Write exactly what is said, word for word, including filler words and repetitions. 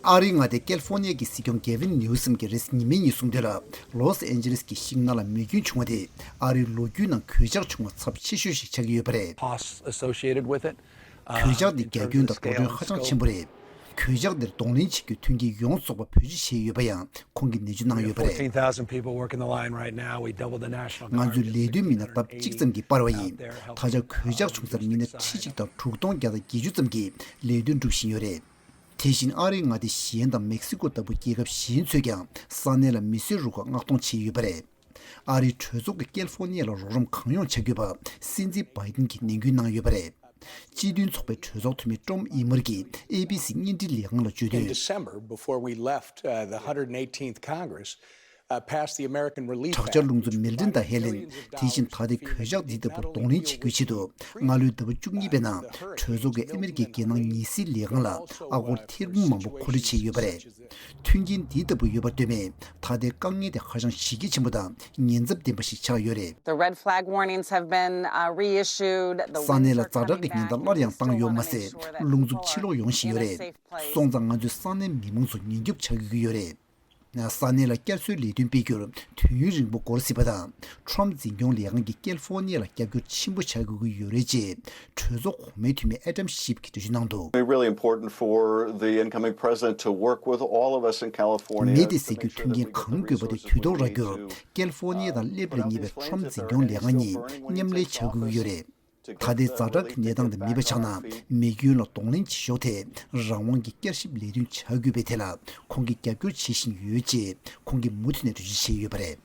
ཨ་རིའི་མངའ་སྡེ་ཀལ་ཧྥོ་ནི་ཡ་གི་སྲིད་སྐྱོང་གེ་ཝིན་ནིའུ་སམ་གྱིས་རེས་ཉི་མའི་ཉིན་གསུངས་དོན་ལ། ལོས་ཨན་ཇེ་ལིས་ཀྱི་ཤིང་ནགས་ལ་མེ་སྐྱོན་བྱུང་བ་དེ་ཨ་རིའི་ལོ་རྒྱུས་ནང་གོད་ཆག་བྱུང་བ་ཚབས་ཆེ་ཤོས་ཤིག་ཆགས་ཀྱི་ཡོད་པ་རེད། Costs associated with it. གོད་ཆག་འདི་རྒྱ་ཁྱོན་དང་འགྲོ་གྲོན་ཧ་ཅང་ཆེན་པོ་རེད། གོད་ཆག་འདིར་གདོང་ལེན་བྱེད་རྒྱུའི་མཐུན་རྐྱེན་ཡོངས་རྫོགས་པ་བེད་སྤྱོད་བྱས་ཡོད་པ་ཡང་ཁོང་གིས་ནན་བརྗོད་གནང་ཡོད་པ་རེད། Fourteen thousand people working the line right now. We doubled the national ང་ཚོའི་guard. ལས་དོན་མི་སྣ་ལྡབ་གཅིག་ཙམ་གྱིས་སྤར་བ་ཡིན། ད་ཆ་གོད་ཆག་བྱུང་སར་མི་སྣ་ཁྲི་གཅིག་དང་དྲུག་སྟོང་བརྒྱ་དང་བརྒྱད་ཅུ་ཙམ་གྱིས་ལས་དོན་སྒྲུབ་བཞིན་ཡོད་རེད། དེ་བཞིན་ཨ་རིའི་མངའ་སྡེ་གཞན་དང་མེག་སི་ཀོ་ལྟ་བུ་རྒྱལ་ཁབ་གཞན་ཚོས་ཀྱང་ས་གནས་ལ་མི་སེར་རུ་ཁག་མངགས་གཏོང་བྱས་ཡོད་པ་རེད། ཨ་རིའི་གྲོས་ཚོགས་ཀྱིས་ཀལ་ཧྥོ་ནི་ཡ་ལ་རོགས་རམ་གང་ཡོང་བྱ་དགོས་པ་སྲིད་འཛིན་བྷའི་ཏིན་གྱིས་ནན་སྐུལ་གནང་ཡོད་པ་རེད། སྤྱི་མཐུན་ཚོགས་པའི་གྲོས་ཚོགས་འཐུས་མི་ཀྲོམ་ཨི་མར་གྱིས་ཨེ་བི་སི་བརྙན་འཕྲིན་ལས་ཁང་ལ་བརྗོད་In དོན། December, before we left uh, the one hundred eighteenth Congress, uh, passed the American Relief དྲག་ཆར་རླུང་འཚུབ་མེལ་ཏིན་དང་ཧེ་ལེན། དེ་བཞིན་ད་ལྟའི་གོད་ཆག་འདི་ལྟ་བུར་གདོང་ལེན་བྱེད་རྒྱུའི་ཆེད་དུ། སྔ་ལོའི་ཟླ་བ་བཅུ་གཉིས་པའི་ནང་གྲོས་ཚོགས་ཀྱིས་ཨ་མི་རི་ཀའི་རྒྱལ་ནང་ཉེན་སེལ་ལས་ཁང་ལ་ཨ་སྒོར་ཐེར་འབུམ་མང་པོ་མཁོ་སྤྲོད་བྱས་ཡོད་པ་རེད། མཐུན་རྐྱེན་འདི་ལྟ་བུ་ཡོད་པར་ལྟོས་མེད། ད་ལྟའི་དཀའ་ངལ་དེ་ཧ་ཅང་གཞི་རྒྱ་ཆེན་པོ་དང་ཉེན་ཚབས་ལྡན་པ་ཞིག་ཆགས་ཡོད་རེད། The red flag warnings have been uh, reissued. The ས་གནས་ལ་ཛ་དྲག་གི་ཉེན་བརྡ་སླར་ཡང་བཏང་ཡོད་མ་ཟད། རླུང་འཚུབ་ཕྱིར་ལོག་ཡོང་བཞིན་ཡོད་རེད། སོང་ཙང་ང་ཚོའི་ས་གནས་མི་མང་ཚོ་ཉེན་སྐྱོབ་བྱ་དགོས་ཀྱི་ཡོད་རེད། ས་གནས་ལ་བསྐྱར་གསོའི་ལས་དོན་སྤེལ་རྒྱུར་དུས་ཡུན་རིང་པོ་འགོར་སྲིད་པ་དང་། ཁྲོམ་འཛིན་སྐྱོང་ལས་ཁང་གིས་ཀལ་ཧྥོ་ནི་ཡ་ལ་རྒྱབ་སྐྱོར་ཆེན་པོ་བྱ་དགོས་ཀྱི་ཡོད་རེད་ཅེས་གྲོས་ཚོགས་གོང་མའི་འཐུས་མི་ཨེ་ཌམ་ཤིབ་ཀྱིས་འགྲེལ་བརྗོད་གནང་འདུག It'd be really important for the incoming president to work with all of us in California. མེ་དེ་སེལ་རྒྱུའི་མཐུན་རྐྱེན་གང་དགོས་པ་དེ་དུས་ཐོག་རག་རྒྱུར་ཀལ་ཧྥོ་ནི་ཡ་དང་སླེབས་ལ་ཉེ་བའི་ཁྲོམ་འཛིན་སྐྱོང་ལས་ཁང་གཉིས་མཉམ་ལས་བྱ་དགོས་ཀྱི་ཡོད་རེད། ད་ལྟའི་ཛ་དྲག་གི་གནས་སྟངས་དེ་མེད་པ་ཆགས་ན། མེ་སྐྱོན་ལ་གདོང་ལེན་བྱེད་ཕྱོགས་ཐད་རང་དབང་གི་བསྐྱར་ཞིབ་ལས་དོན་བྱ་དགོས་པའི་ཐད་ལ་ཁོང་གིས་རྒྱབ་སྐྱོར་བྱེད་བཞིན་ཡོད་ཅེས་ཁོང་གིས་མུ་མཐུད་ནས་འགྲེལ་བརྗོད་བྱས་ཡོད་པ་རེད།